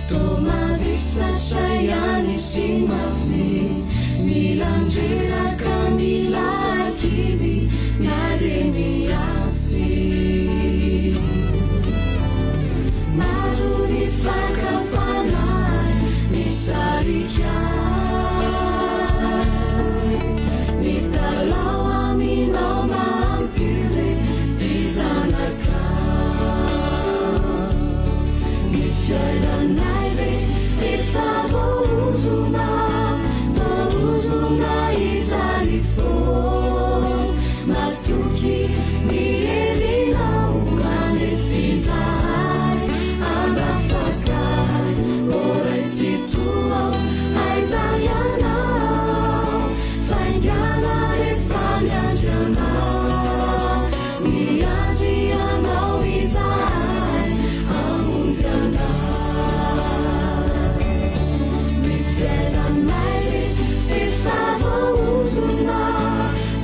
Toa mavesatra ihany sy mafy Mila andreraka mila kivy na dia miafy Maro ny fakam-panahy misarika Mitalaho aminao mba ampio re ty zanakao Ny fiainanay re efa voaozona Voaozona izany foana Matoky ny herinao kanefa izahay hanafaka Ô Ray Tsitoha aiza ianao Faingàna rehefa miandry anao Miandry anao izahay hamonjy anay Ny fiainanay re efa voaozona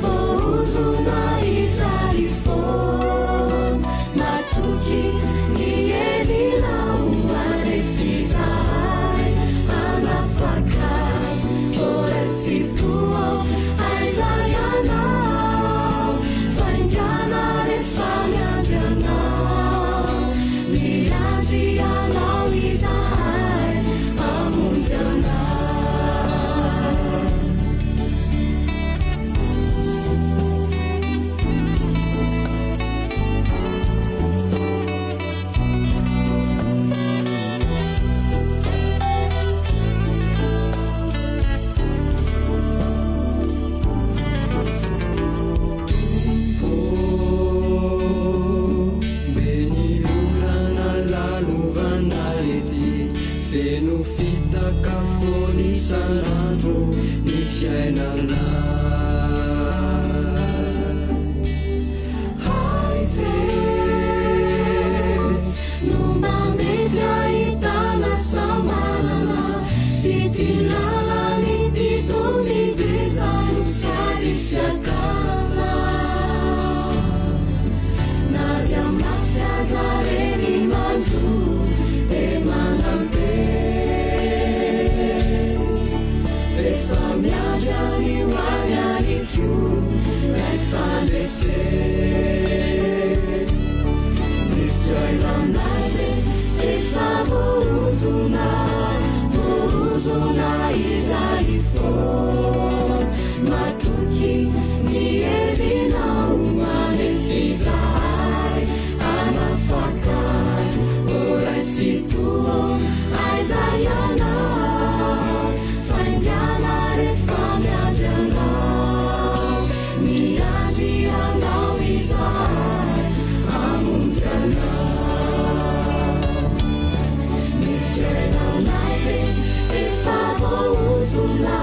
Voaozona hijaly foana Matoky ny herinao Manefy izahay hanafaka Ô Ray Tsitoha ô, aiza ianao Faingàna rehefa miandry anao Miandry anao izahay hamonjy anay. Tompo ô, be ny olana lalovana ety, feno fitaka foana isan'andro ny fiainana. Aiza e no mba mety ahitana sambarana f'ity lalan'ity toa mideza no sady fiakarana Na dia mafy aza re ny manjo dia manantena F'efa miandry anio any any koa lay fandresena. Ny fiainanay ve efa voaozona, voaozona izay fo. Matoky ny herinao manefy izahay hanafaka. Ô Ray Tsitoha, aiza ianao? Faingàna rehefa miandry anao. Miandry anao izahay hamonjy anao. Ny fiainanay ve efa voaozona,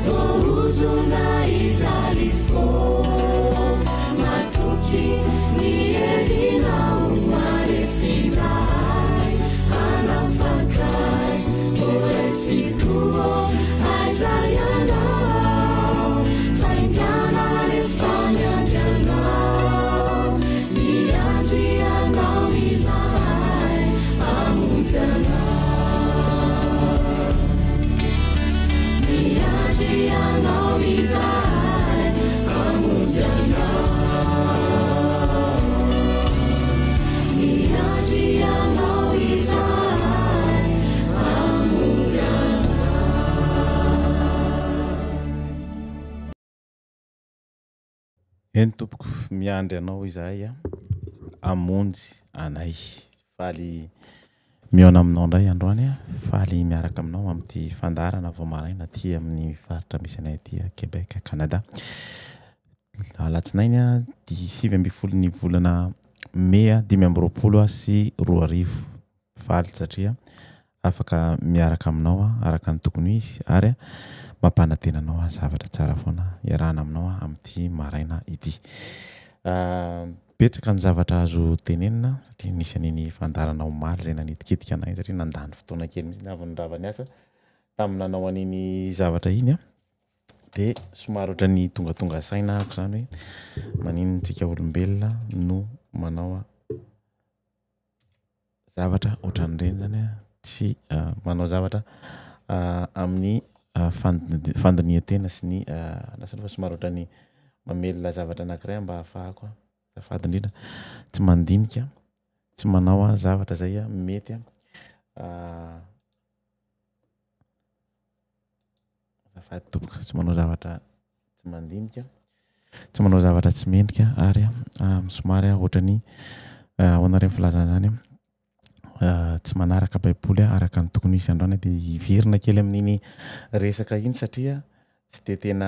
voaozona hijaly fo. Matoky ny herinao manefy izahay hanafaka. Ô Ray Tsitoha, aiza ianao? Faingàna rehefa miandry anao. Miandry anao izahay hamonjy anao. Miandry anao izahay hamonjy anao. Miandry anao izahay hamonjy anao. Eny tompoko, miandry anao izahay hamonjy anay. Faly mihaona aminao indray androany, faly miaraka aminao amin'ity fandaharana vao maraina aty amin'ny faritra misy anay aty Québec, Canada. Alatsinainy 19 ny volana mey 2025. Faly satria afaka miaraka aminao aho araka ny tokony ho izy ary mampanantena anao aho zavatra tsara foana iarahana aminao aho amin'ity maraina ity. Betsaka ny zavatra azo tenenina satria nisy an'iny fandaharana omaly izay nanitikitika anay satria nandany fotoana kely mihitsy avy nirava niasa tamin'ny nanao an'iny zavatra iny aho dia somary ohatran'ny tongatonga saina ahako izany hoe maninona isika olombelona no manao. Zavatra ohatran'ireny zany a, tsy manao zavatra amin'ny fandinihan-tena sy ny lasa aloha fa somary ohatran'ny mamelona zavatra anankiray aho mba hahafahako azafady indrindra, tsy mandinika, tsy manao zavatra zay mety azafady tompoko, tsy manao zavatra tsy mandinika, tsy manao zavatra tsy mendrika ary somary ohatran'ny ahoana re ny filazana izany tsy manaraka baiboly araka ny tokony ho izy androany dia hiverina kely amin'iny resaka iny satria tsy dia tena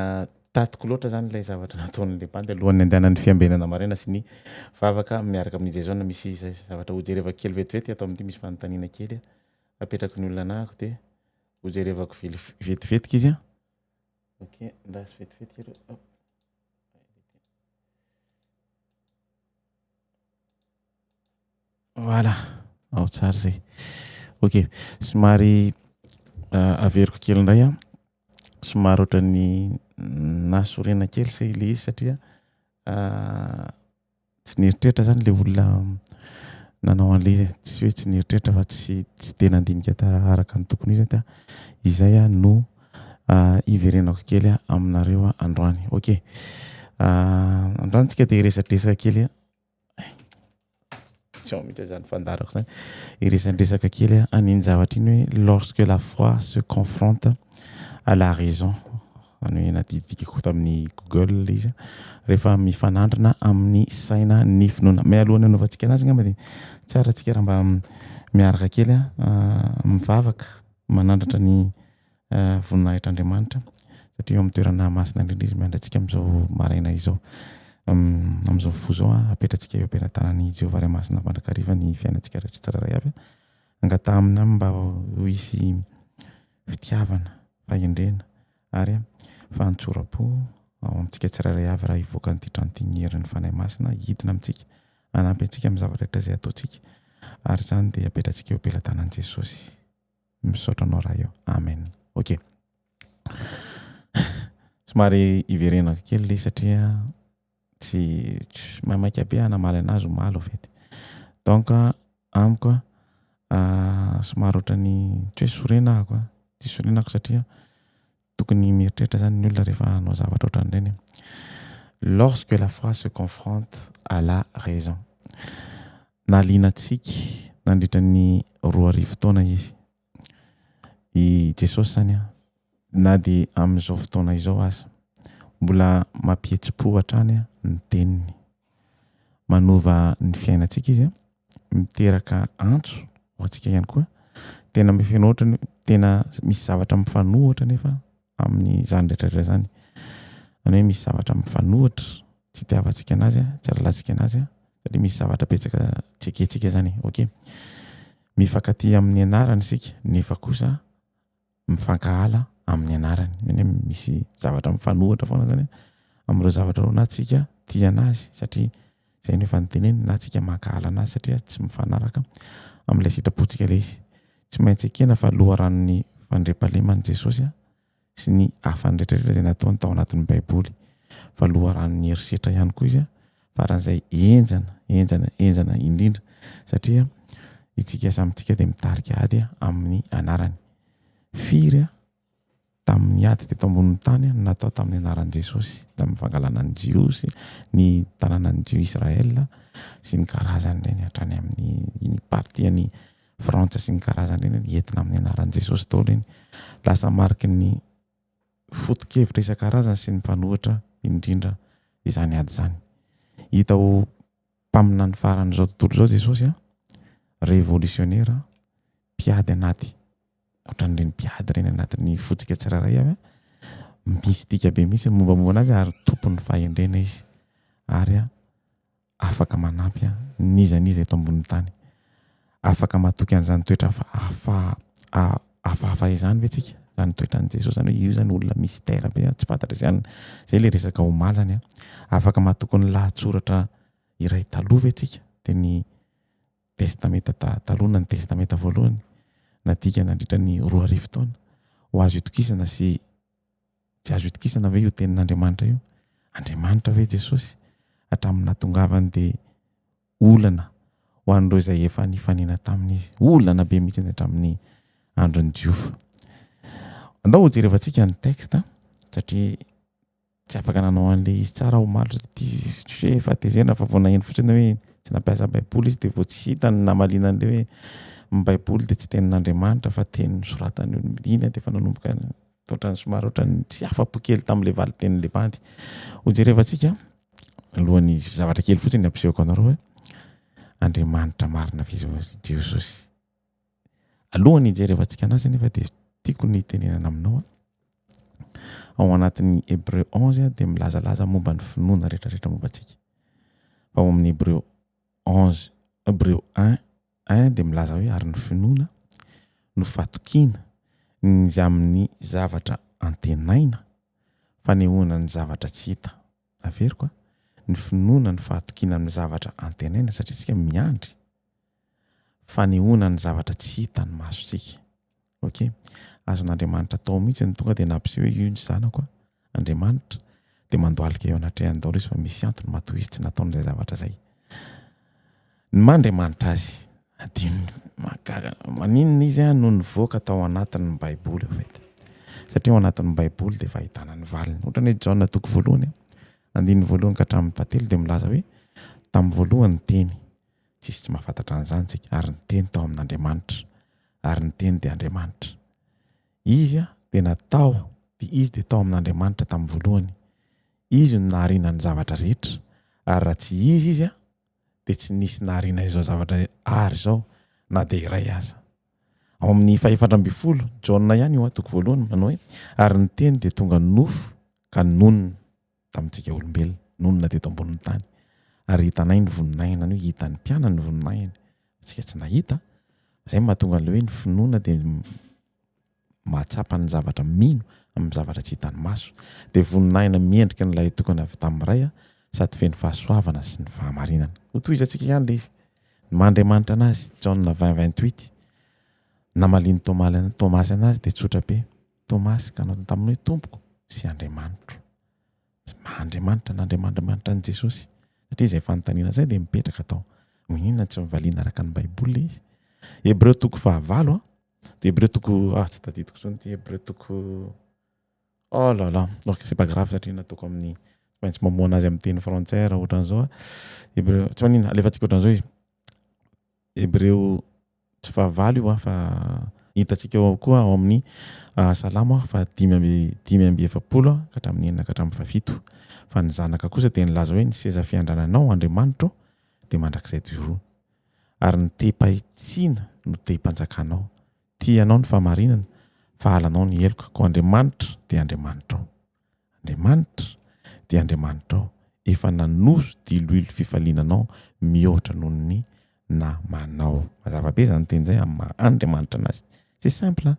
tatiko loatra zany ilay zavatra nataon'ilay bandy alohan'ny andehanan'ny fiambenana maraina sy ny vavaka miaraka amin'i Jason. Misy zavatra hojerevako kely vetivety ato amin'ity, misy fanontaniana kely apetraky ny olona anahako dia hojerevako vetivetika izy. Ok, ndraso vetivety aloha. Hop. Voilà, ao tsara zay. Ok, somary averiko kely indray an. Somary ohatran'ny nahasorena kely se ilay izy satria tsy nieritreritra zany le olona nanao an'le izy e. Tsy hoe tsy nieritreritra fa tsy tsy de nandinika tara araka ny tokony ho izy dia izay aho no hiverenako kely aminareo androany. Ok, androany tsika de hiresadresaka kely, tsy ao mihitsy zany fandaharako zany, hiresadresaka kely an'iny zavatra iny hoe lorsque la foi se confronte à la raison. Izany hoe nadididikako tamin'ny Google ilay izy rehefa mifanandrina amin'ny saina ny finoana. Mais alohan'ny hanaovantsika anazy angamba dia tsara antsika raha mba miaraka kely mivavaka, manandratra ny voninahitr'Andriamanitra satria eo amin'ny toerana masina indrindra izy miandry antsika amin'izao maraina izao. Amin'izao fo izao apetratsika eo am-pelatanan'i Jehovah Ray Masina mandrakariva ny fiainantsika rehetra tsirairay avy. Angataha aminy mba ho hisy fitiavana, fahendrena ary fahantsoram-po ao amintsika tsirairay avy raha hivoaka an'ity trano ity ny herin'ny Fanahy Masina hidina amintsika, hanampy antsika amin'ny zavatra rehetra izay ataontsika ary izany dia apetratsika eo am-pelatanan'i Jesosy. Misaotra anao Ray ô. Amen. Ok. Somary hiverenako kely ilay izy satria tsy maimaika be hanamaly anazy omaly au fait. Donc amiko somary ohatran'ny tsy hoe sorena ahako a, tsy sorena ahako satria tokony mieritreritra zany ny olona rehefa hanao zavatra ohatran'ireny. Lorsque la foi se confronte à la raison. Nahaliana antsika nandritra ny 2000 taona izy. I Jesosy zany an, na dia amin'izao fotoana izao aza, mbola mampihetsi-po hatrany ny teniny. Manova ny fiainantsika izy, miteraka antso ho antsika ihany koa. Tena mifanohitra, tena misy zavatra mifanohitra nefa amin'izany rehetra rehetra izany. Izany hoe misy zavatra mifanohitra tsy itiavantsika anazy, tsy ahalalantsika anazy satria misy zavatra betsaka tsy ekentsika izany e. Ok. Mifankatia amin'ny anarany isika nefa kosa mifankahala amin'ny anarany. Izany hoe misy zavatra mifanohitra foana zany amin'ireo zavatra ireo na tsika tia anazy satria izay no efa noteneniny na tsika mankahala anazy satria tsy mifanaraka amin'ilay sitrapontsika ilay izy. Tsy maintsy ekena fa loharanon'ny fandriampahalemana Jesosy sy ny hafany rehetra rehetra izay nataony tao anatin'ny Baiboly. Fa loharanon'ny herisetra ihany koa izy faran'izay henjana, henjana, henjana indrindra satria itsika samy tsika dia mitarika ady amin'ny anarany. Firy tamin'ny ady teto ambonin'ny tany no natao tamin'ny anaran'i Jesosy, tamin'ny fangalana ny Jiosy, ny tanànan'ny Jiosy Israël sy ny karazany ireny hatrany amin'ny iny partie an'i Frantsa sy ny karazany ireny entina amin'ny anaran'i Jesosy daholo iny. Lasa mariky ny foto-kevitra isan-karazany sy ny mpanohitra indrindra izany ady izany. Hita ho mpaminany faran'izao tontolo izao Jesosy, revolutionnaire, mpiady anaty ohatran'ireny mpiady ireny anatin'ny fotsika tsirairay avy, mistika be mihitsy ny mombamomba anazy ary tompon'ny fahendrena izy ary afaka manampy n'iza n'iza eto ambonin'ny tany. Afaka matoky an'izany toetra hafa hafahafa izany ve tsika? Izany toetran'i Jesosy izany hoe io izany olona mystère be, tsy fantatra izany. Izay ilay resaka omaly izany. Afaka matoky ny lahatsoratra iray taloha ve tsika? Dia ny Testamenta Taloha na ny Testamenta Voalohany nadika nandritra ny 2000 taona. Ho azo itokisana sy tsy azo itokisana ve io tenin'Andriamanitra io? Andriamanitra ve Jesosy? Hatramin'ny nahatongavany dia olana ho ho an'ireo izay efa nifanena taminy izy. Olana be mihitsy hatramin'ny andron'i Jiofa. Andao hojerevantsika ny texte satria tsy afaka nanao an'ilay izy tsara aho omaly satria tu sais efa tezerina fa vao naheno fotsiny hoe tsy nampiasa baiboly izy dia vao tsy hita ny namaliana an'ilay hoe ny baiboly dia tsy tenin'Andriamanitra fa teny nosoratan'ny olom-bidiny dia efa nanomboka ohatran'ny somary ohatran'ny tsy afa-po kely tamin'ilay valin-tenin'ilay bandy. Hojerevantsika alohan'ny zavatra kely fotsiny ampisehoko anareo hoe Andriamanitra marina ve Jesosy. Alohan'ny hijerevantsika anazy anefa dia tiako ny hitenenana aminao ao anatin'ny Hebreu 11 dia milazalaza momba ny finoana rehetrarehetra momba antsika. Fa ao amin'ny Hebreu 11, Hebreu 1, 1 dia milaza hoe ary ny finoana no fatokiana ny amin'ny zavatra antenaina, fanehoana ny zavatra tsy hita. Averiko a, ny finoana no fahatokiana amin'ny zavatra antenaina satria tsika miandry fanehoana ny zavatra tsy hita ny masontsika. Ok, azon'Andriamanitra atao mihitsy ny tonga dia nampiseho hoe io ny zanako a, Andriamanitra, dia mandohalika eo anatrehany daholo izy fa misy antony matoa izy tsy nataony izay zavatra izay. Ny maha Andriamanitra azy, adinony, mahagaga, maninona izy a no nivoaka tao anatin'ny Baiboly en fait. Satria ao anatin'ny Baiboly dia efa ahitana ny valiny. Ohatran'ny hoe Jaona toko voalohany, andininy voalohany ka hatramin'ny fahatelo dia milaza hoe tamin'ny voalohany ny teny, Tsisy tsy mahafantatra an'izany tsika, ary ny Teny tao amin'Andriamanitra, ary ny Teny dia Andriamanitra. Izy dia natao, dia Izy dia tao amin'Andriamanitra tamin'ny voalohany. Izy no nahariana ny zavatra rehetra, ary raha tsy Izy Izy dia tsy nisy nahariana izao zavatra ary izao na dia iray aza. Ao amin'ny fahefatra ambin'ny folo, Jaona ihany io, toko voalohany, manao hoe, ary ny Teny dia tonga nofo ka nonina. tamintsika olombelona, nonina teto ambonin'ny tany, ary hitanay ny voninahiny, hoe hitan'ny mpianany ny voninahiny, tsika tsy nahita, zay no mahatonga an'ilay hoe ny finoana dia mahatsapa ny zavatra mino amin'ny zavatra tsy hitan'ny maso, dia voninahina miendrika ny lahitokana avy tamin'ny Ray sady feno fahasoavana sy ny fahamarinana. Hotohizantsika ihany ilay izy. Ny maha Andriamanitra anazy, Jaona 20 28, namalian'i Tomasy anazy dia tsotra be, Tomasy ka nanao taminy hoe, Tompoko sy Andriamanitro. Maha Andriamanitra an'Andriamanitra an'i Jesosy. Satria izay fanontaniana izay dia mipetraka tao. Maninona tsy mivaliana araka ny Baiboly ilay izy? Hebreo toko fahavalo a. Dia Hebreo toko ah tsy tadidiko intsony ity Hebreo toko Oh là là, ok c'est pas grave satria nataoko amin'ny tsy maintsy mamoha anazy amin'ny teny frantsay raha ohatran'izao a. Hebreo tsy maninona alefantsika ohatran'izao izy. Hebreo tsy fahavalo io fa hitantsika ao koa ao amin'ny Salamo faha 45 ka hatramin'ny 6 ka hatramin'ny fahafito. Fa ny zanaka kosa dia nilaza hoe ny seza fiandrananao Andriamanitro dia mandrakizay doroa. Ary ny tehim-pahitsiana no tehim-panjakanao. Tia anao ny fahamarinana fa halanao ny heloka. Koa Andriamanitra dia Andriamanitrao. Andriamanitra dia Andriamanitrao, efa nanoso diloilo fifaliana anao mihoatra noho ny namanao. Mazava be izany teny izay amin'ny maha Andriamanitra anazy. C'est simple an!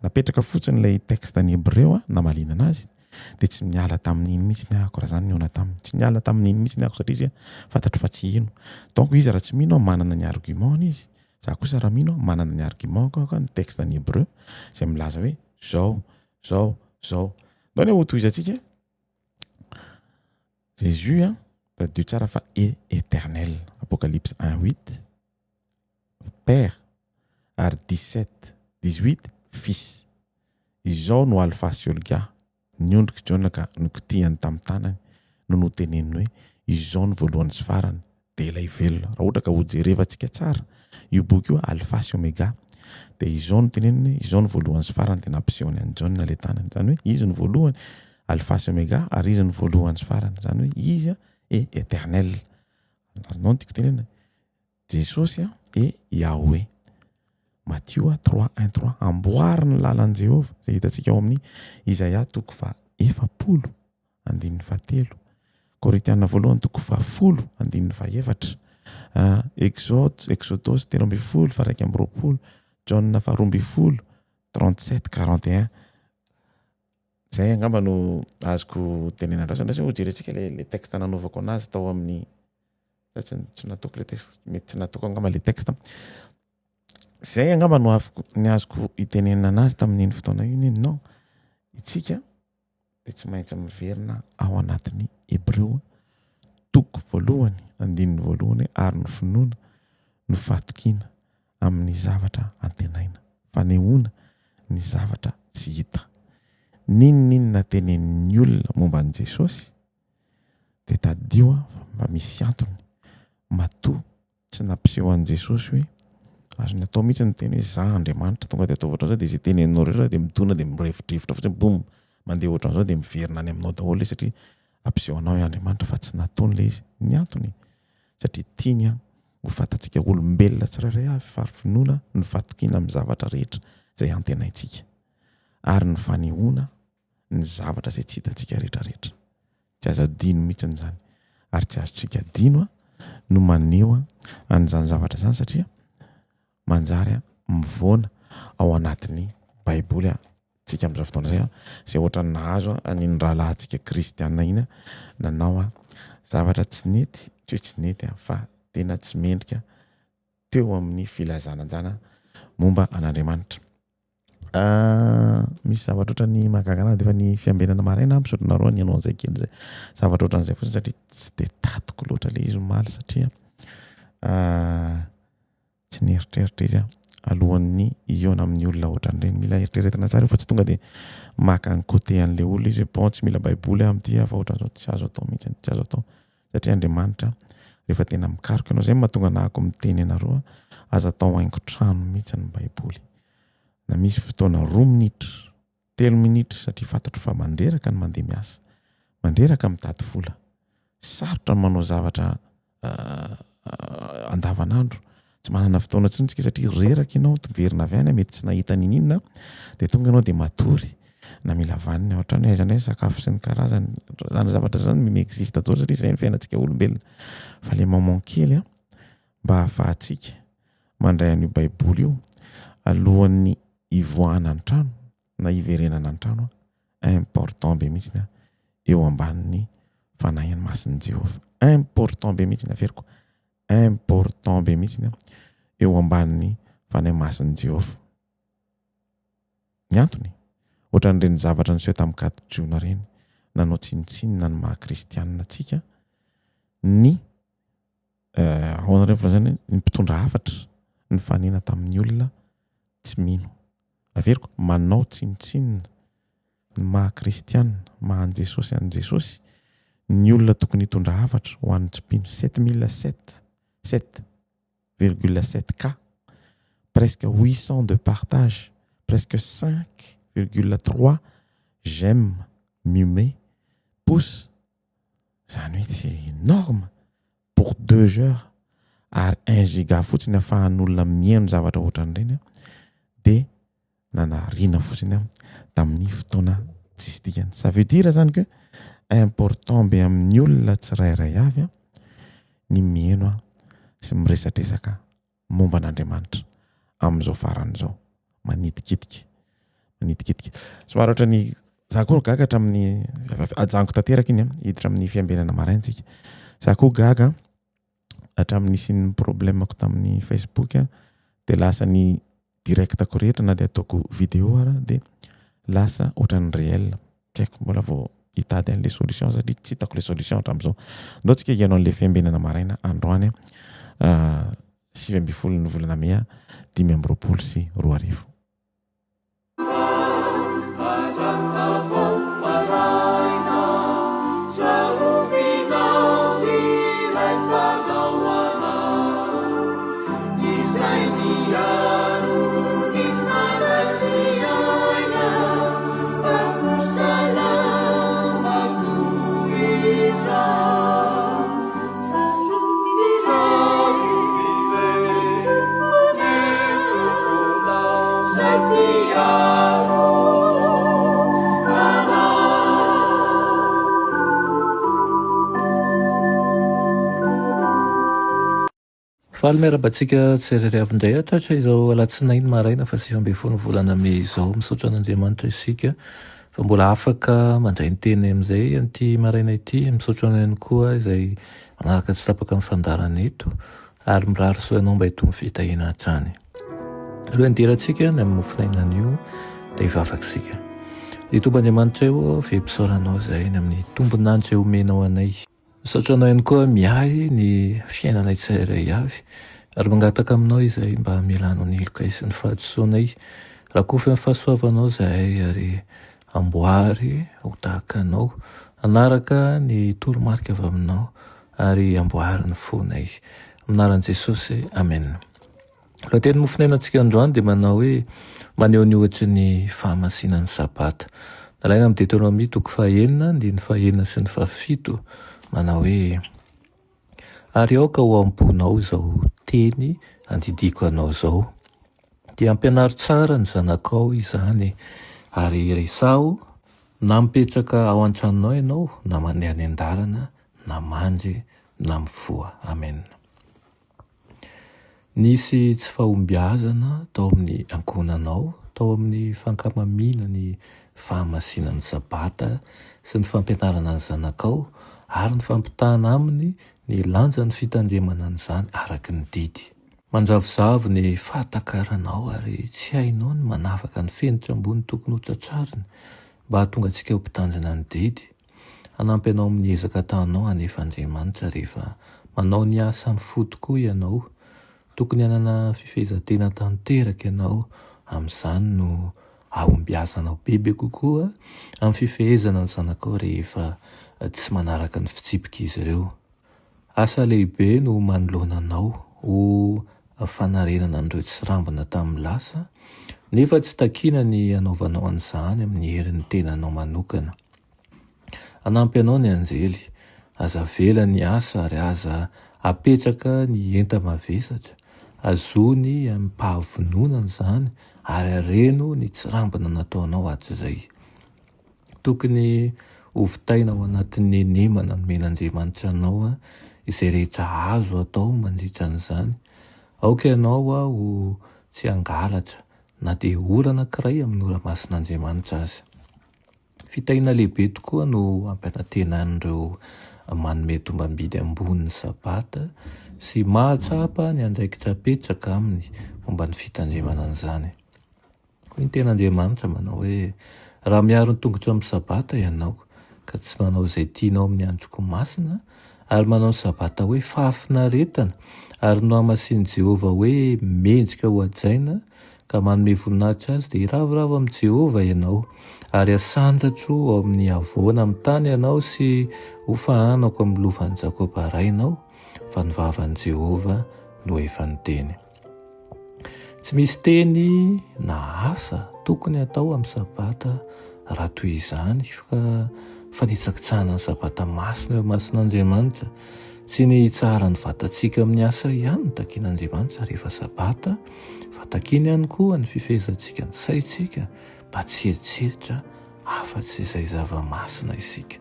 Napetraka fotsiny ilay texte ny hebreo an, namaliana anazy, dia tsy niala tamin'iny mihitsy ny ahako raha izany nihaona taminy. Tsy niala tamin'iny mihitsy ny ahako satria izy fantatro fa tsy hino. Donc izy raha tsy mino aho manana ny argument-ny izy, za kosa raha mino aho manana ny argument-ko aho ny texte ny hebreo izay milaza hoe zao, zao, zao. Ndao anie hotohizantsika e. Jésus a, tadidio tsara fa est éternel. Apocalypse 1 8, Père, ary 17 18, Fils. Izao no Alpha sy Olga, ny ondriko Jaona ka nokitihany tamin'ny tanany no noteneniny hoe izao no voalohany sy farany, dia ilay velona. Raha ohatra ka hojerevantsika tsara io boky io, Alpha sy Omega, dia izao no teneniny hoe izao no voalohany sy farany, dia nampisehony an'i Jaona ilay tanany. Izany hoe izy no voalohany, Alpha sy Omega, ary izy no voalohany sy farany. Izany hoe izy est éternel. Azonao ny tiako tenenina? Jesosy est Yahweh. Matio 3 1 3 Amboary ny lalan'i Jehovah, izay hitantsika ao amin'ny Izaia toko faha 40 andininy fahatelo. Korintiana voalohany toko faha-10 andininy faha-efatra. Exode, Exodosy 13 faha 21, Jaona faha 12 37 41. Zay angamba no azoko tenena andrasana. Andrasana hojerentsika le le texte nanaovako anazy tao amin'ny sa tsy tsy nataoko le texte, mety tsy nataoko angamba le texte. Zay angamba no afoko ny azoko itenenana anazy tamin'iny fotoana iny hoe non, itsika dia tsy maintsy miverina ao anatin'ny Hebreo toko voalohany, andininy voalohany ary ny finoana. no fahatokiana amin'ny zavatra antenaina, fanehoana ny zavatra tsy hita. N'inon'inona tenenin'ny olona momba an'i Jesosy dia tadidio fa mba misy antony matoa tsy nampiseho an'i Jesosy hoe azony atao mihitsy ny miteny hoe za Andriamanitra, tonga dia ataovy ohatran'izao dia izay teneninao rehetra dia midona dia mirevodrevotra fotsiny boum mandeha ohatran'izao dia miverina any aminao daholo ilay satria ampiseho anao hoe Andriamanitra fa tsy nataony ilay izy. Ny antony satria tiany ho fantatsika olombelona tsirairay avy fa finoana ny fatokiana amin'ny zavatra rehetra izay antenaintsika ary ny fanehoana ny zavatra izay tsy hitantsika rehetrarehetra. Tsy azo adino mihitsy izany ary tsy azontsika adino no maneho an'izany zavatra izany satria manjary mivoana ao anatin'ny Baiboly tsika amin'izao fotoana izay izay ohatran'ny nahazo an'iny rahalahintsika kristiana iny nanao zavatra tsy nety, tsy hoe tsy nety fa tena tsy mendrika teo amin'ny filazana an'izany momba an'Andriamanitra. Misy zavatra ohatran'ny mahagaga anahy dia efa ny fiambenana maraina misaotra anareo nihaino an'izay kely izay. Zavatra ohatran'izay fotsiny satria tsy dia tadiko loatra ilay izy omaly satria tsy nieritreritra izy alohan'ny hihaona amin'ny olona ohatran'ireny. Mila eritreretina tsara io fa tsy tonga dia maka ny côté an'ilay olona izy hoe bon tsy mila baiboly aho amin'ity fa ohatran'izao. Tsy azo atao mihitsy, tsy azo atao satria Andriamanitra rehefa tena mikaroka ianao, izay no mahatonga anahako miteny anareo, aza atao haingon-trano mihitsy ny baiboly. Na misy fotoana roa minitra, telo minitra satria fantatro fa mandreraka ny mandeha miasa, mandreraka mitady vola, sarotra ny manao zavatra andavanandro, tsy manana fotoana intsony tsika satria reraka ianao, miverina avy any mety tsy nahita n'inon'inona dia tonga ianao dia matory na mila vaniny ao an-trano hoe aiza indray ny sakafo sy ny karazany, zany zavatra zany mi-existe daholo satria izay ny fiainantsika olombelona fa le moment kely an mba ahafahantsika mandray an'io baiboly io alohan'ny hivoahana ny trano na hiverenana ny trano important be mihitsy eo ambanin'ny fanahin'ny masin'i Jehovah. Important be mihitsy averiko. Important be mihitsy eo ambanin'ny fanahy masin'i Jehovah. Ny antony, ohatran'ireny zavatra niseho tamin'ny 4 jona ireny, nanao tsinontsinona ny maha kristianina antsika ny ahoana ireny filazana ny mpitondra hafatra nifanena tamin'ny olona tsy mino. Averiko, manao tsinontsinona ny maha kristiana, maha an'i Jesosy an'i Jesosy, ny olona tokony hitondra hafatra ho an'ny tsy mpino. 7007, 7,7 K, presque 800 de partage, presque 5,3 j'aime, mumet, pouce, izany hoe c'est énorme pour deux heures ary un giga fotsiny ahafahan'olona mihaino zavatra ohatran'ireny dia nanariana fotsiny tamin'ny fotoana tsisy dikany. Ça veut dire zany que important be amin'ny olona tsirairay avy ny mihaino sy miresadresaka momba an'Andriamanitra amin'izao farany izao. Manitikitika. Manitikitika. Somary ohatran'ny za koa gaga hatramin'ny ajanoko tanteraka iny hiditra amin'ny fiambenana maraina tsika. Za koa gaga hatramin'ny nisian'ny problème-ko tamin'ny Facebook dia lasa ny direct-ko rehetra na dia ataoko vidéo ara dia lasa ohatran'ny réel. Tsy haiko mbola vao hitady an'ilay solution satria tsy hitako ilay solution hatramin'izao. Ndao tsika hihaino an'ilay fiambenana maraina androany 19 ny volana mey 2025. Faly miarahaba antsika tsirairay avy indray hatratra izao alatsinainy maraina faha 19 ny volana mey izao. Misaotra an'Andriamanitra isika fa mbola afaka mandray ny teny amin'izay amin'ity maraina ity. Misaotra anao ihany koa izay manaraka tsy tapaka ny fandaharana eto ary mirary soa anao mba hitombo fitahiana hatrany. Alohan'ny hidirantsika ny amin'ny mofonaina anio dia hivavaka isika. Ry Tompo Andriamanitray ô, velom-pisaorana Anao izahay ny amin'ny tombon'andro izay omenao anay. Misaotra Anao ihany koa miahy ny fiainanay tsirairay avy. Ary mangataka aminao izahay mba hamelanao ny helokay sy ny fahadisoanay. Rakofy amin'ny fahasoavanao izahay ary amboary ho tahaka anao. Hanaraka ny toromarika avy aminao ary amboary ny fonay. Amin'ny anaran'i Jesosy, Amen. Lohateny mofonainantsika androany dia manao hoe maneho ny ohatry ny fahamasinan'ny Sabata. Nalaina amin'ny Deteronomia toko fahenina, andininy fahenina sy ny fahafito, manao hoe Ary aoka ho am-ponao izao teny andidiako anao izao. Dia ampianaro tsara ny zanakao izany, ary resaho na mipetraka ao an-tranonao ianao, na mandeha any an-dalana, na mandry, na mifoha. Amena. Nisy tsy fahombiazana tao amin'ny ankohonanao, tao amin'ny fankamamiana ny fahamasinan'ny Sabata sy ny fampianarana ny zanakao ary ny fampitana aminy ny lanjan'ny fitandremana an'izany araka ny didy. Manjavozavo ny fahatakaranao ary tsy hainao ny manavaka ny fenitra ambony tokony hotratrarina mba hahatonga antsika ho mpitandrina ny didy. Hanampy anao amin'ny ezaka ataonao anefa Andriamanitra rehefa manao ny asa amin'ny fo tokoa ianao. Tokony hanana fifehezan-tena tanteraka ianao, amin'izany no hahombiazanao bebe kokoa amin'ny fifehezana ny zanakao rehefa tsy manaraka ny fitsipik'izy ireo. Asa lehibe no manoloana anao ho fanarenana an'ireo tsirambina tamin'ny lasa, nefa tsy takiana ny hanaovanao an'izany amin'ny herin'ny tenanao manokana. Hanampy anao ny anjely. Aza avela ny asa ary aza apetraka ny enta-mavesatra. Azony amim-pahavononana izany ary areno ny tsirambina nataonao hatrizay. Tokony hovitaina ao anatin'ny henemana nomen'Andriamanitra anao izay rehetra azo atao mandritra an'izany. Aoka ianao ho tsy hangalatra na dia ora anankiray amin'ny ora masin'Andriamanitra aza. Fitahiana lehibe tokoa no ampanantenan'ireo manome tombam-bidy ambony ny Sabata sy mahatsapa ny andraikitra apetraka aminy momba ny fitandremana an'izany. Hoy ny Tenin'Andriamanitra manao hoe, Raha miaro ny tongotro amin'ny Sabata ianao, ka tsy manao izay tianao amin'ny androko masina, ary manao ny Sabata hoe fahafinaretana, ary nohamasinin'i Jehovah hoe mendrika hohajaina, ka manome voninahitra azy, dia hiravoravo amin'i Jehovah ianao, ary hasandratro ao amin'ny havoana amin'ny tany ianao sy hofahanako amin'ny lovan'i Jakoba rainao, fa ny vavan'i Jehovah no efa niteny. Tsy misy teny na asa tokony hatao amin'ny Sabata raha toy izany, fa fanitsakitsahana ny Sabata masina eo imason'Andriamanitra. Tsy ny hitsaharan'ny vatantsika amin'ny asa ihany no takin'Andriamanitra rehefa Sabata, Fa takiany ihany koa ny fifehezantsika ny saintsika mba tsy hieritreritra afa-tsy izay zava-masina isika.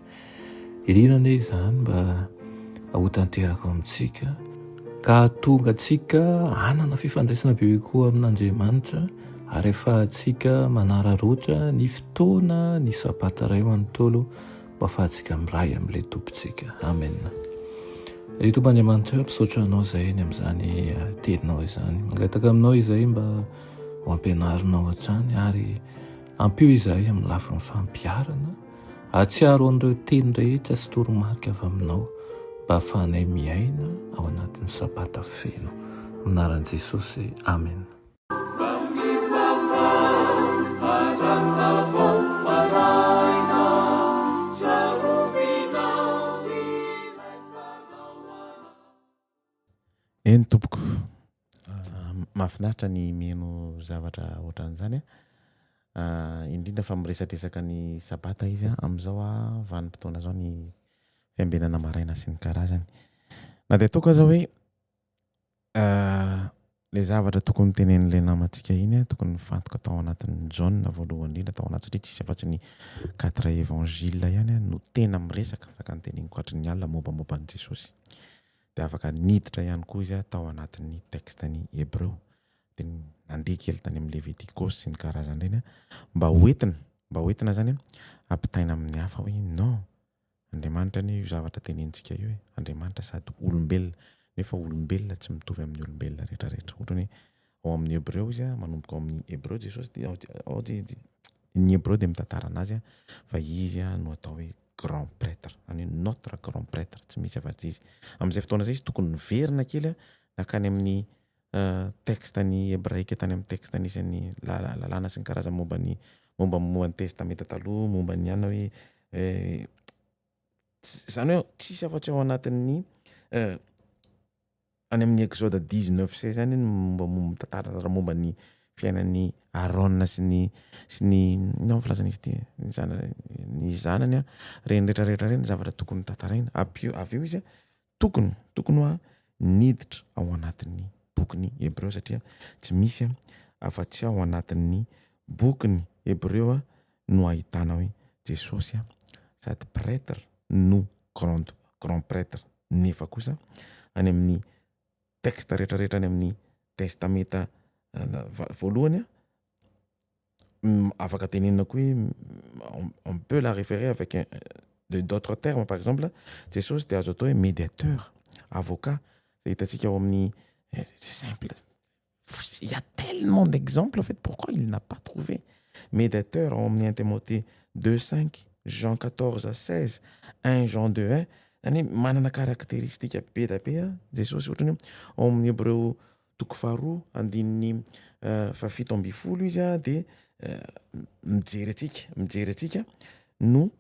Irina anie izany mba ho tanteraka ao amintsika, ka hahatonga antsika hanana fifandraisana bebe kokoa amin'Andriamanitra ary ahafahantsika manararaotra ny fotoana ny Sabata iray manontolo mba ahafahantsika miray amin'ilay Tompontsika. Amen. Ry Tompo Andriamanitra, misaotra Anao izahay ny amin'izany eh, teninao izany. Mangataka aminao izahay mba ho ampianarinao hatrany ary ampio izahay amin'ny lafiny fampiharana. Ahatsiaro an'ireo teny rehetra sy toromarika avy aminao mba ahafahanay miaina ao anatin'ny sabata feno. Amin'ny anaran'i Jesosy. Amen. Eny tompoko, mahafinaritra ny miheno zavatra ohatran'izany an, indrindra fa miresadresaka ny sabata izy an, amin'izao vanim-potoana izao ny fiambenana maraina sy ny karazany. Na dia ataoko aza hoe Le zavatra tokony tenenin'ilay namantsika iny an, tokony nifantoka tao anatin'ny Jaona voalohany indrindra tao anaty satria tsisy afa-tsy ny quatre évangiles ihany an no tena miresaka araka ny teneniko hatry ny alina mombamomba an'i Jesosy. Dia afaka niditra ihany koa izy tao anatin'ny texte-n'ny Hebreo. Dia nandeha kely tany amin'ny Levitikosy sy ny karazany ireny an, mba hoentina, mba hoentina zany an, ampitaina amin'ny hafa hoe non, Andriamanitra anie io zavatra tenenintsika io e! Andriamanitra sady olombelona, nefa olombelona tsy mitovy amin'ny olombelona rehetra rehetra. Ohatrany hoe ao amin'ny Hebreo izy, manomboka ao amin'ny Hebreo Jesosy dia ao ny Hebreo dia mitantara anazy fa izy no atao hoe grand prêtre, izany hoe notre grand prêtre, tsy misy afa-tsy izy. Amin'izay fotoana izay izy tokony niverina kely nankany amin'ny. texte ny hebraika tany amin'ny texte nisy ny lalàna sy ny karazany momba ny momba momba ny testamenta taloha, momba ny anona hoe zany hoe tsisy afa-tsy ao anatin'ny any amin'ny Exode 19 16 any ny mombamomba mitantara momba ny fiainan'i Aaron sy ny sy ny inona moa filazana izy ity ny zanany ny zanany a reny rehetra rehetra reny zavatra tokony tantaraina ampio avy eo izy a tokony tokony hoa niditra ao anatin'ny bokin'ny Hebreo satria tsy misy afa-tsy ao anatin'ny bokin'ny Hebreo a no ahitana hoe Jesosy a sady prêtre no grand grand prêtre nefa kosa any amin'ny texte rehetra rehetra any amin'ny testamenta voalohany afaka tenenina koa hoe on peut la référer avec de d'autres termes. Par exemple, Jesosy dia azo atao hoe médiateur, avocat, zay hitantsika ao amin'ny, c'est simple, il y a tellement d'exemples en fait. Pourquoi il n'a pas trouvé médiateur ao amin'ny 1 Timothée 2 5, Jean 14 16, 1 Jean 2 1? Zany hoe manana caractéristique be da be a Jesosy. Ohatrany hoe ao amin'ny Hebreo toko faharoa andininy faha-17 izy a de mijery atsika, mijery atsika no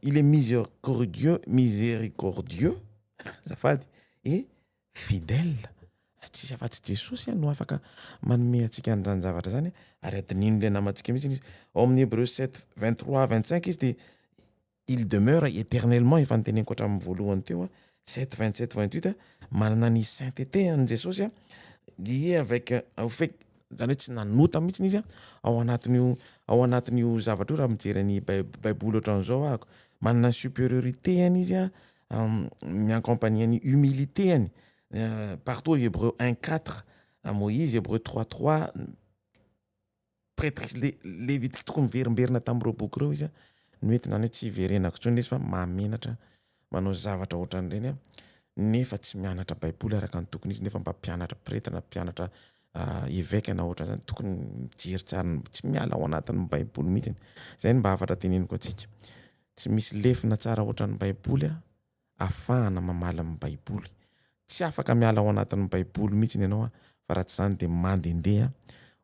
il est miséricordieux, miséricordieux azafady, et fidèle. Tsisy afa-tsy Jesosy a no afaka manome antsika an'izany zavatra zany. Ary adinino le namantsika mihitsy izy ao amin'ny Hébreu 7 23 25 izy de il demeure éternellement, efa niteneniko hatramin'ny voalohany teo a, 7 27 28 a, manana ny sainteté an Jesosy a, lié avec au fait zany hoe tsy nanota mihitsy izy a ao anatin'io zavatra io. Raha mijery ny Baiboly ohatran'izao ahako, manana ny supériorité any izy a, miaccompagner ny humilité any partout, Hébreu 1 4, Moïse, Hébreu 3 3, prêtre lévitique. Tokony miverimberina tamin'ireo boky ireo izy a noentina any hoe tsy hiverenako intsony izy fa mahamenatra manao zavatra ohatran'ireny a nefa tsy mianatra Baiboly araka ny tokony izy, nefa mba mpianatra pretra na mpianatra évêque na ohatran'izany tokony mijery tsara, tsy miala ao anatin'ny Baiboly mihitsy. Zay no mba hafatra teneniko antsika: tsy misy lefina tsara ohatran'ny Baiboly a ahafahana mamaly amin'ny Baiboly. Tsy afaka miala ao anatin'ny Baiboly mihitsy ny ianao a, fa raha tsy zany de mandehandeha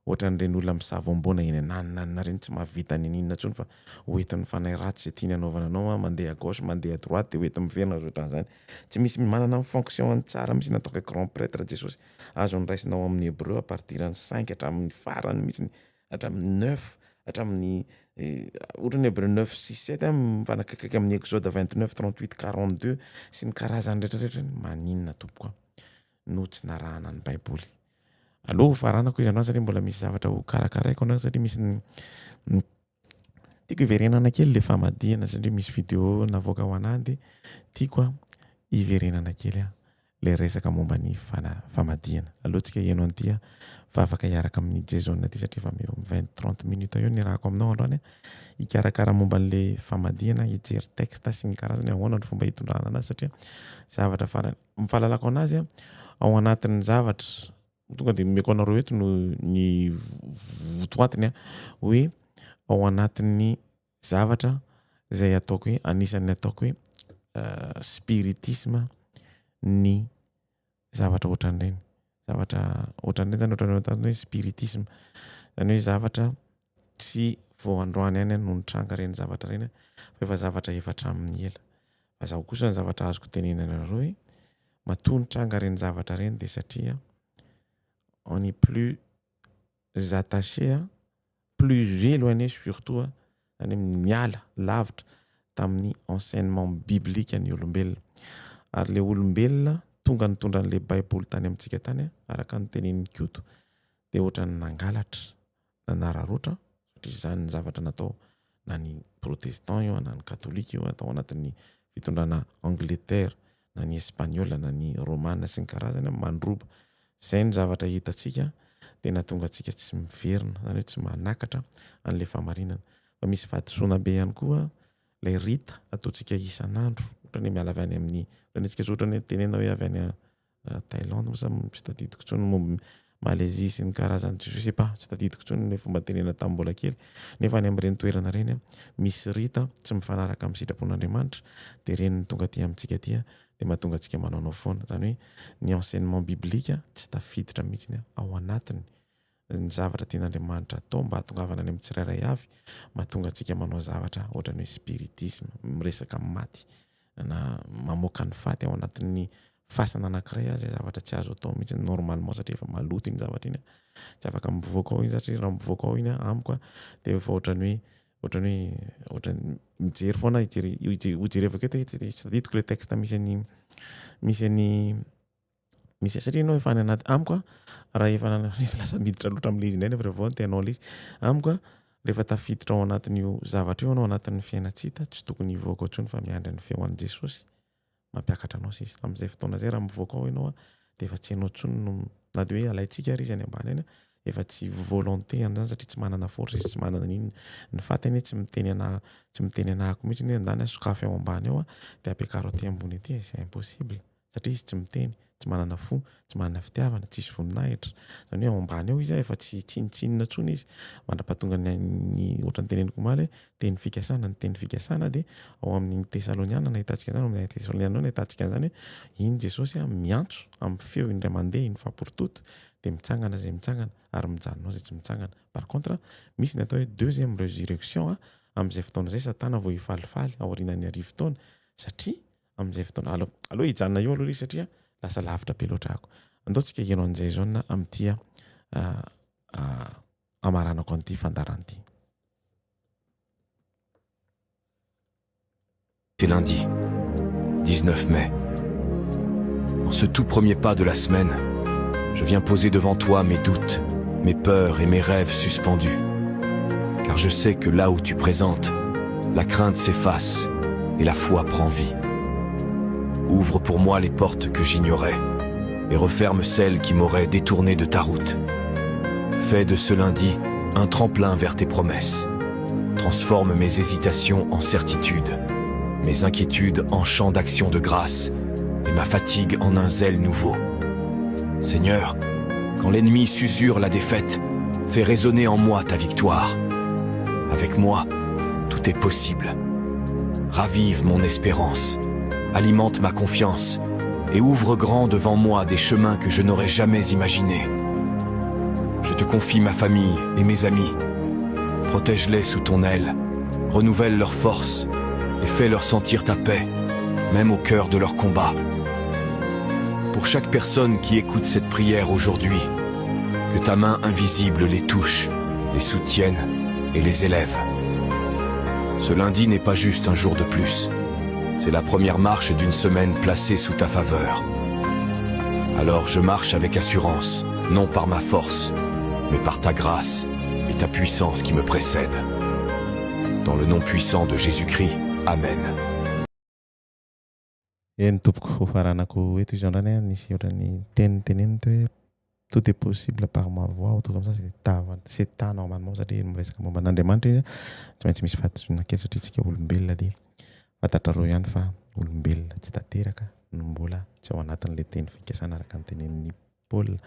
ohatran'ireny olona misavoamboana eny ananonanona reny, tsy mahavita nininona intsony, fa hoentin'ny fanahy ratsy zay tiany anaovana anao a, mandeha à gauche, mandeha à droite, de hoenti miverina ohatran'izany. Tsy misy manana ny fonction any tsara mihitsy natao hoe grand prêtre Jesosy. Azo ny raisinao amin'ny Hébreu à partir ny 5 hatramin'ny farany mihitsy, hatramin'ny 9, hatramin'ny ohatra ny Hébreu 9 6 7 mifanakaikaiky amin'ny Exode 29 38 42 sy ny karazany rehetrarehetra. Maninona tompoko a no tsy narahana ny Baiboly? Aloha faranako izy anao satria mbola misy zavatra ho karakaraiko anao, satria misy ny tiako hiverenana kely le famadihana, satria misy vidéo navoaka ho anahy de tiako a hiverenana kely a le resaka momba ny fana famadihana. Aloha tsika hihaino an'ity a fa afaka hiaraka amin'ny Jason ty, satria efa eo amin'ny 20 30 minutes eo ny rahako aminao androany a hikarakara momba an'le famadihana, hijery texte sy ny karazany, ahoana ny fomba hitondrana anazy, satria zavatra farany ny fahalalako anazy a ao anatin'ny zavatra tonga de omeko anareo eto no ny votoantiny a hoe ao anatin'ny zavatra zay ataoko hoe anisan'ny ataoko hoe spiritisme ny zavatra ohatran'ireny, zavatra ohatran'ireny zany, ohatran'ny hoe spiritisme zany, hoe zavatra tsy vao androany ihany no nitranga reny zavatra reny fa efa zavatra efa hatramin'ny ela. Fa zaho kosa ny zavatra azoko tenenana anareo hoe matoa nitranga reny zavatra reny de satria on est plus attaché a plus éloigné surtout a, zany hoe miala lavitra tamin'ny enseignement biblique ny olombelona. Ary le olombelona tonga nitondra an'le Baiboly tany amintsika tany a, araka ny tenenin'ny Koto, de ohatran'ny nangalatra, nanararoatra, satria zany ny zavatra natao, na ny protestant io na ny katolika io, atao anatin'ny fitondrana Angleterre na ny espagnol na ny romana sy ny karazany, mandroba. Zay ny zavatra hitantsika de nahatonga antsika tsy miverina, zany hoe tsy manakatra an'le fahamarinana. Fa misy fahadisoana be ihany koa lay rite ataontsika isan'andro, ohatrany hoe miala avy any amin'ny, ohatrany antsika zao, ohatrany hoe tenena hoe avy any Thaïlande moa sa tsy tadidiko intsony, momba Malaisie sy ny karazany, je sais pas, tsy tadidiko intsony ny fomba tenena tamin'ny mbola kely. Nefa any amin'ireny toerana ireny a misy rite tsy mifanaraka amin'ny sitrapon'Andriamanitra, de reny ny tonga aty amintsika aty a. dia mahatonga antsika manaonao foana. Izany hoe ny enseignement biblique tsy tafiditra mihitsy ao anatiny ny zavatra tian'Andriamanitra atao mba hahatongavana any amin'ny tsirairay avy, mahatonga antsika manao zavatra ohatran'ny hoe spiritisme, miresaka amin'ny maty na mamoaka ny faty ao anatin'ny fasana anankiray aza, zavatra tsy azo atao mihitsy normalement satria efa maloto iny zavatra iny, tsy afaka mivoaka ao iny satria raha mivoaka ao iny amiko dia efa ohatran'ny hoe ohatran'ny hoe ohatran'ny mijery foana hijery hojerevako eto tsy tadidiko ilay texte misy an'i misy an'i misy satria ianao efa any anaty amiko a raha efa nanana lasa miditra loatra amin'ilay izy indray nefa rehefa vao te hanao ilay izy amiko a rehefa tafiditra ao anatin'io zavatra io ianao anatin'ny fiaina-tsy hita tsy tokony hivoaka intsony fa miandry ny feo an'i Jesosy mampiakatra anao sisa amin'izay fotoana izay raha mivoaka ao ianao a dia efa tsy ianao intsony no na dia hoe alaintsika ary izy any ambany any efa tsy volonté an'izany satria tsy manana force izy tsy manana n'inona ny faty anie tsy miteny ana tsy miteny anahako mihitsy hoe andany a sokafy ao ambany ao a dia ampiakaro aty ambony aty e c'est impossible satria izy tsy miteny, tsy manana fo, tsy manana fitiavana, tsisy voninahitra, zany hoe ao ambany ao izy efa tsy tsinontsinona intsony izy mandra-pahatonga ny ny ohatran'ny teneniko omaly hoe teny fikasana, ny teny fikasana dia ao amin'ny Tesaloniana no ahitantsika an'izany, ao amin'ny Tesaloniana ao no ahitantsika an'izany hoe iny Jesosy miantso amin'ny feo indray mandeha une fois pour toutes dia mitsangana izay mitsangana ary mijanona ao izay tsy mitsangana. Par contre misy ny atao hoe deuxième résurrection amin'izay fotoana izay Satana vao hifalifaly aorianan'ny arivotaona satria amin'izay fotoana. Aleo, aleo hijanona eo aloha izy satria lasa lavitra be loatra ako. Andao tsika hihaino an'i Jason amin'ity hamaranako an'ity fandaharana ity. C'est lundi, 19 mai. En ce tout premier pas de la semaine, je viens poser devant toi mes doutes, mes peurs et mes rêves suspendus. Car je sais que là où tu présentes, la crainte s'efface et la foi prend vie. Ouvre pour moi les portes que j'ignorais et referme celles qui m'auraient détourné de ta route. Fais de ce lundi un tremplin vers tes promesses. Transforme mes hésitations en certitudes, mes inquiétudes en champs d'action de grâce et ma fatigue en un zèle nouveau. Seigneur, quand l'ennemi s'usure la défaite, fais résonner en moi ta victoire. Avec moi, tout est possible. Ravive mon espérance, alimente ma confiance et ouvre grand devant moi des chemins que je n'aurais jamais imaginés. Je te confie ma famille et mes amis. Protège-les sous ton aile, renouvelle leur force et fais-leur sentir ta paix, même au cœur de leur combat. Pour chaque personne qui écoute cette prière aujourd'hui, que ta main invisible les touche, les soutienne et les élève. Ce lundi n'est pas juste un jour de plus. C'est la première marche d'une semaine placée sous ta faveur. Alors je marche avec assurance, non par ma force, mais par ta grâce et ta puissance qui me précède. Dans le nom puissant de Jésus-Christ, Amen. Eny tompoko, ho faranako eto izy androany a, nisy ohatran'ny teny noteneniny teo hoe tout est possible par ma voix ou tout comme ça, c'est ta c'est ta normalement satria miresaka momba an'Andriamanitra izy a, tsy maintsy misy fahadisoana kely satria tsika olombelona dia fantatrareo ihany fa olombelona tsy tanteraka no mbola tsy ao anatin'ilay teny fikasana araka ny tenenin'i Paul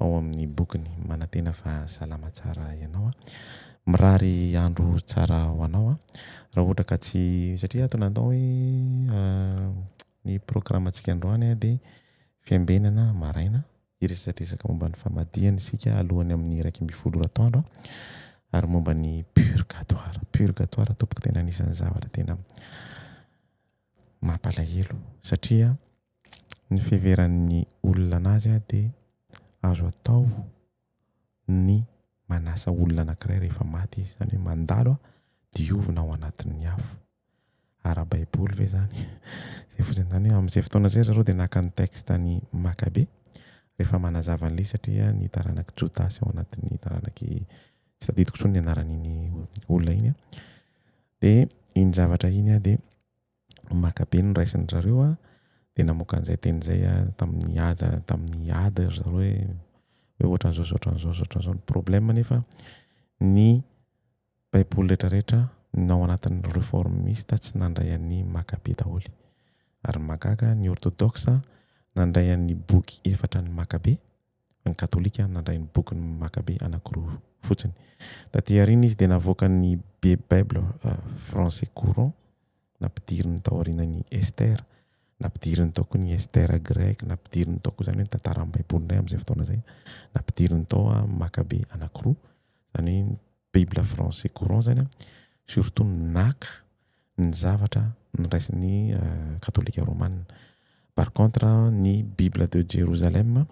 ao amin'ny bokiny. Manantena fa salama tsara ianao. Mirary andro tsara ho anao. Raha ohatra ka tsy satria ato natao hoe ny programme-ntsika androany dia fiambenana maraina hiresadresaka momba ny famadihana isika alohan'ny amin'ny 11 ora atoandro ary momba ny purgatoire. Purgatoire tompoko tena anisan'ny zavatra tena mampalahelo satria ny fiheveran'ny olona anazy dia azo atao ny manasa olona anankiray rehefa maty izy, izany hoe mandalo diovina ao anatin'ny afo. Ara-baiboly ve izany? Izay fotsiny izany hoe amin'izay fotoana izay ry zareo dia naka ny texte an'i Makabe rehefa manazava an'ilay izy satria ny taranak'i Jodasy ao anatin'ny taranak'i tsy tadidiko intsony ny anaran'iny olona iny. Dia iny zavatra iny dia Makabe no raisin-dry zareo a, dia namoaka an'izay teny izay a, tamin'ny haja, tamin'ny ady ry zareo hoe hoe ohatran'izao sy ohatran'izao sy ohatran'izao ny problème nefa ny baiboly rehetrarehetra ny ao anatin'ny reformiste tsy nandray an'i Makabe daholo. Ary ny mahagaga ny orthodoxe nandray an'ny boky efatra an'i Makabe fa ny katolika nandray ny bokin'i Makabe anankiroa fotsiny. Taty aoriana izy dia navoaka ny Bible français courant, nampidiriny tao aorianan'i Esther. Nampidiriny tao koa ny Esther grec, nampidiriny tao koa izany hoe ny tantaran'ny Baiboly indray amin'izay fotoana izay. Nampidiriny tao Makabe anankiroa, izany hoe ny Bible français courant izany, surtout naka ny zavatra noraisin'ny katolika romana. Par contre ny Bible de Jérusalem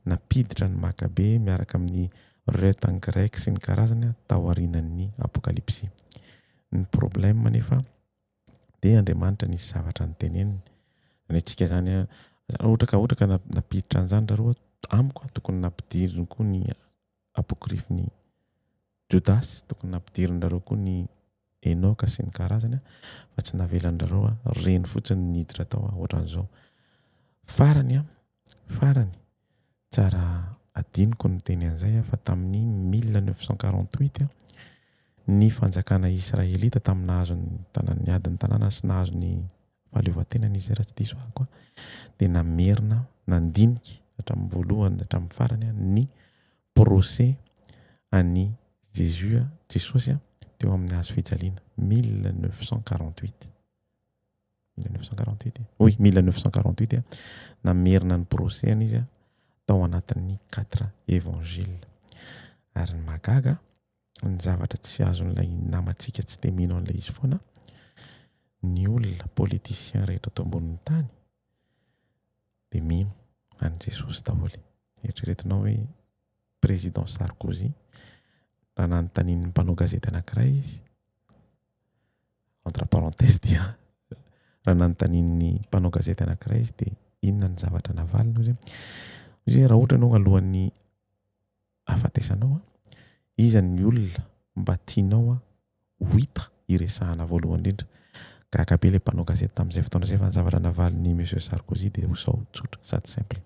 nampiditra ny Makabe miaraka amin'ny Ruth en grec sy ny karazany tao aorianan'ny Apokalypsy. Ny problème anefa dia Andriamanitra nisy zavatra niteneniny. Zany hoe tsika zany raha ohatra ka ohatra ka nampiditra an'izany nareo amiko tokony nampidiriny koa ny apokrifin'i Jodasy, tokony nampidirin-drareo koa ny Enoka sy ny karazany fa tsy navelan-drareo reny fotsiny niditra tao ohatran'izao. Farany farany, tsara adinoko ny miteny an'izay fa tamin'ny 1948 ny fanjakana israelita tamin'ny nahazo ny tanàna, niady ny tanàna sy nahazo ny fahaleovantenany izy raha tsy diso aho koa dia namerina nandinika hatramin'ny voalohany hatramin'ny farany ny procès an'i Jésus, Jesosy teo amin'ny hazo fijaliana 1948. 1948 oui 1948 namerina ny procès-ny izy tao anatin'ny quatre évangiles. Ary ny mahagaga ny zavatra tsy azon'ilay namantsika tsy te mino an'ilay izy foana, ny olona politicien rehetra ato ambonin'ny tany dia mino an'i Jesosy daholo. Eritreretinao hoe président Sarkozy raha nanontanian'ny mpanao gazety anankiray izy, entre parenthèse dia raha nanontanian'ny mpanao gazety anankiray izy dia inona ny zavatra navaliny hoy izy hoe, izy hoe raha ohatra ianao alohan'ny hahafatesanao an, iza ny olona mba tianao an ho hita hiresahana voalohany indrindra? Gaga be ilay mpanao gazety tamin'izay fotoana izay fa ny zavatra navalin'i Monsieur Sarkozy dia ho izao, tsotra sady simple,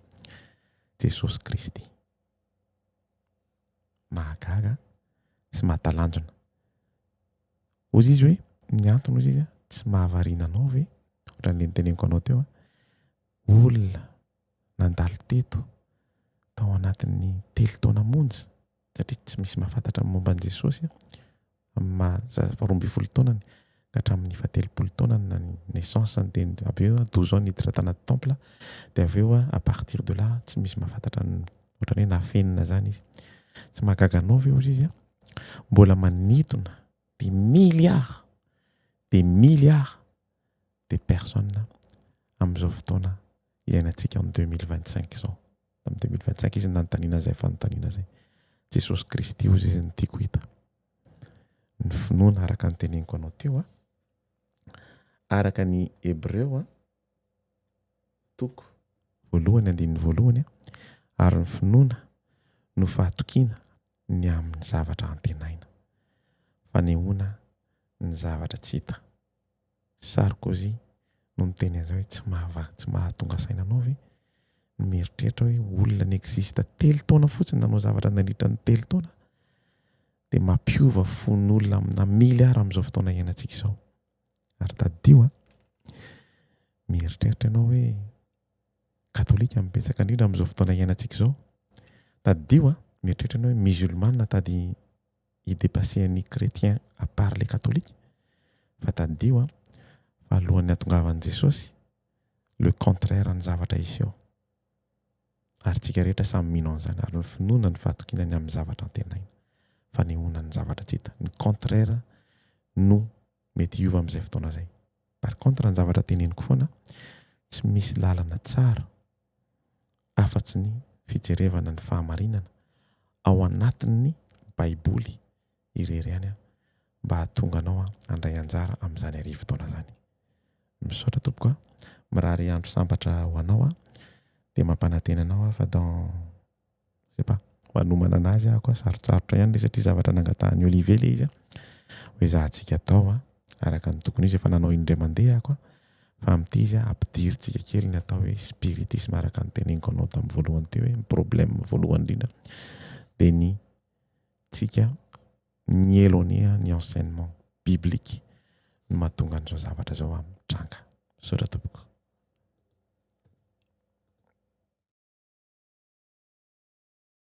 Jesosy Kristy. Mahagaga sy mahatalanjona. Hozy izy hoe, ny antony hozy izy tsy mahavariana anao ve? Ohatran'ilay niteneniko anao teo, olona nandalo teto tao anatin'ny telo taona monja satria tsy misy mahafantatra ny momba an'i Jesosy amin'ny maha zaza faha 12 taonany ka hatramin'ny faha 30 taonany na ny naissance dia avy eo 12 ans niditra tanaty temple dia avy eo à partir de là tsy misy mahafantatra ny ohatran'ny hoe nafenina zany izy. Tsy mahagaga anao ve hozy izy mbola manintona des milliards des milliards de personnes amin'izao fotoana iainantsika en 2025 izao. Tamin'ny 2025 izy nanontaniana izay fanontaniana izay. Jesosy Kristy hozy izy no tiako hita. Ny finoana araka ny teneniko anao teo a, araka ny Hebreo a, toko voalohany andininy voalohany a, ary ny finoana no fahatokiana ny amin'ny zavatra antenaina, fanehoana ny zavatra tsy hita. Sarkozy no niteny an'izay hoe tsy mahava, tsy mahatonga saina anao ve ny mieritreritra hoe olona ni-existe telo taona fotsiny nanao zavatra nandritra ny telo taona dia mampiova fon'olona amina milliard amin'izao fotoana iainantsika izao. Ary tadidio a, mieritreritra ianao hoe katolika no betsaka indrindra amin'izao fotoana iainantsika izao. Tadidio a, mieritreritra ianao hoe musulmana tady hi-depasser ny chrétien à part les catholiques fa tadidio an fa alohan'ny hatongavan'i Jesosy le contraire ny zavatra hiseho ary tsika rehetra samy mino an'izany ary ny finoana ny fahatokiana ny amin'ny zavatra antenaina fanehoana ny zavatra tsy hita ny contraire no mety hiova amin'izay fotoana izay par contre ny zavatra teneniko foana tsy misy lalana tsara afa-tsy ny fijerevana ny fahamarinana ao anatin'ny Baiboly irery ihany mba hahatonga anao handray anjara amin'izany arivotaona izany. Misaotra tompoko a! Mirary andro sambatra ho anao aho dia mampanantena anao aho fa dans je sais pas manomana anazy aho koa sarotsarotra ihany le satria zavatra nangatahan'i Olivier le izy hoe zahantsika atao araka ny tokony izy efa nanao indray mandeha aho koa fa amin'ity izy ampidirintsika kely ny atao hoe spiritisme araka ny teneniko anao tamin'ny voalohany teo hoe ny problème voalohany indrindra dia ny tsika mi-éloigner ny enseignement biblique no mahatonga an'izao zavatra izao mitranga. Misaotra tompoko.